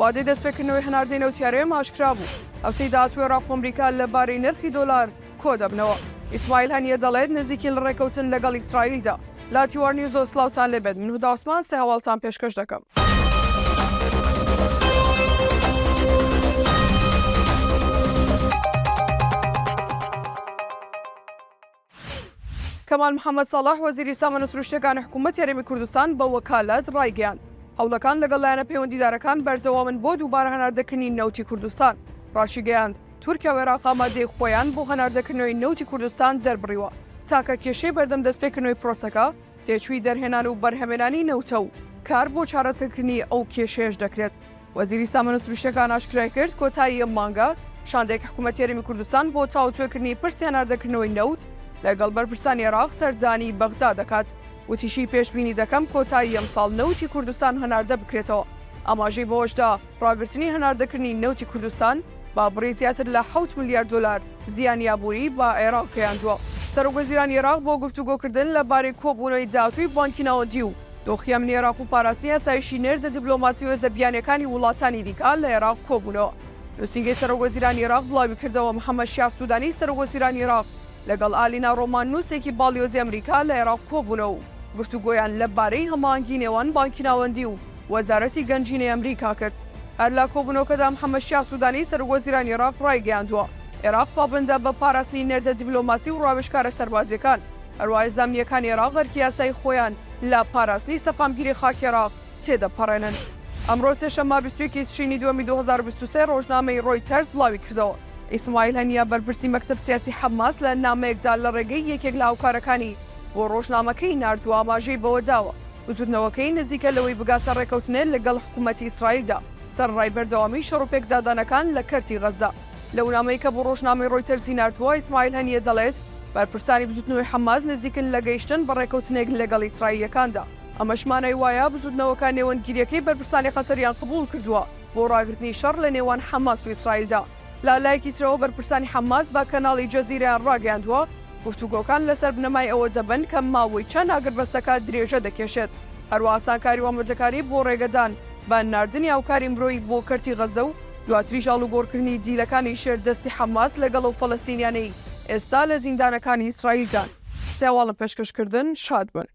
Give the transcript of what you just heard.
وادەی دەستپێکردنەوەی هەناردەی نەوتی هەرێم ئاشکرا بوو، هەفتەی داهاتوو عێراق و ئەمریکا لەبارەی نرخی دۆلار کۆدەبنەوە. ئیسماعیل هەنیە دەڵێت، نزیکین لە ڕێککەوتن لەگەڵ ئیسرائیلدا. لە تیوار نیوزەوە سڵاوتان لێبێت، من هودا عوسمان سێ هەواڵتان پێشکەش دەکەم. کەمال محەمەد ساڵح، وەزیری سامانە سروشتییەکانی حکوومەتی هەرێمی کوردستان بە وەکالەت ڕایگەیاند، هەوڵەکان لەگەڵ لایەنە پەیوەندیدارەکان بەردەوامن بۆ دووبارە هەناردەکردنی نەوتی کوردستان. ڕاشیگەیاند، تورکیا و عێراق ئامادەیی خۆیان بۆ هەناردەکردنەوەی نەوتی کوردستان دەربڕیوە، تاکە کێشەی بەردەم دەستپێکردنەوەی پرۆسەکە، تێچووی دەرهێنان و بەرهەمێنانی نەوتە و کار بۆ چارەسەرکردنی ئەو کێشەیەش دەکرێت. وەزیری سامانە سروشتییەکان ئاشکرای کرد، کۆتایی ئەم مانگە شاندێکی حکومەتی هەرێمی کوردستان بۆ تاوتوێکردنی پرسی هەناردەکردنەوەی نەوت لەگەڵ بەرپرسانی عێراق سەردانی بەغدا دەکات. وتیشی، پێشبینی دەکەم کۆتایی ئەمساڵ نەوتی کوردستان هەناردە بکرێتەوە. ئاماژەی بەوەشدا، ڕاگرتنی هەناردەکردنی نەوتی کوردستان بە بڕی زیاتر لە حەوت ملیار دۆلار زیانی ئابووری بە عێراق گەیاندووە. سەرۆکوەزیرانی عێراق بۆ گفتوگۆکردن لە بارەی کۆبوونەوەی داهاتووی بانکی ناوەندی و دۆخی ئەمنی عێراق و پاراستنی ئاسایشی نێردە دیبلۆماسی و هێزە بیانییەکانی وڵاتانی دیکە لە عێراق کۆبوونەوە. نووسینگەی سەرۆکوەزیرانی عێراق بڵاویکردەوە، محەمەد شیاع سوودانی سەرۆکوەزیرانی عێراق لەگەڵ ئالینا ڕۆماننووسێکی باڵیۆزی ئەمریکا لە عێراق کۆبوونەوە و گفتوگۆیان لە بارەی هەماهەنگی نێوان بانکی ناوەندی و وەزارەتی گەنجینەی ئەمریکا کرد. هەر لە کۆبوونەوەکەدا محەمەد شیاع سوودانی سەرۆکوەزیرانی عێراق ڕایگەیاندووە، عێراق پابەندە بە پاراستنی نێردە دیبلۆماسی و ڕاوێژکارە سەربازییەکان، هەروەها هێزە ئەمنییەکانی عێراق ئەرکی یاسایی خۆیان لە پاراستنی سەقامگیری خاکی عێراق تێدەپەڕێنن. ئەمڕۆ سێشەممە 21 ی تشرینی دووەمی 2023 ڕۆژنامەی ڕۆیتەرز بڵاویکردەوە، ئیسماعیل هەنیە بەرپرسی مەکتەب سیاسی حەماس لە نامەیەکدا لە ڕێگەی یەکێک لە هاوکارەکانی بۆ ڕۆژنامەکەی ناردووە ئاماژەی بەوەداوە، بزوتنەوەکەی نزیکە لەوەی بگاتە ڕێکەوتنێ لەگەڵ حکومەتی ئیسرائیلدا سەرەڕای بەردەوامی شەڕوپێکدادانەکان لە کەرتی غەززە. لەو نامەی کە بۆ ڕۆژنامەی ڕۆیتەرزی ناردووە، ئیسماعیل هەنیە دەڵێت، بەرپرسانی بزوتنەوەی حەماس نزیکن لە گەیشتن بە ڕێکەوتنێک لەگەڵ ئیسرائیلییەکاندا. ئەمەش مانای وایە بزوتنەوەکە نێوەندگیرییەکەی بەرپرسانی قەتەریان قبوڵ کردووە بۆ ڕاگرتنی شەڕ لە نێوان حەماس و ئیسرائیلدا. لە لایەکی ترەوە بەرپرسانی حەماس بە کەناڵی جەزیرەیان ڕاگەیاندووە، گفتوگۆکان لەسەر بنەمای ئەوە دەبن کە ماوەی چەند ئاگربەستەکە درێژە دەکێشێت، هەروەها ئاسانکاری و ئامادەکاری بۆ ڕێگەدان بە ناردنی هاوکاری مرۆیی بۆ کەرتی غەززە و دواتریش ئاڵوگۆڕکردنی دیلەکانی ژێر دەستی حەماس لەگەڵ ئەو فەلەستینیانەی ئێستا لە زیندانەکانی ئیسرائیلدان. سێ هەواڵم پێشکەش کردن، شاد بن.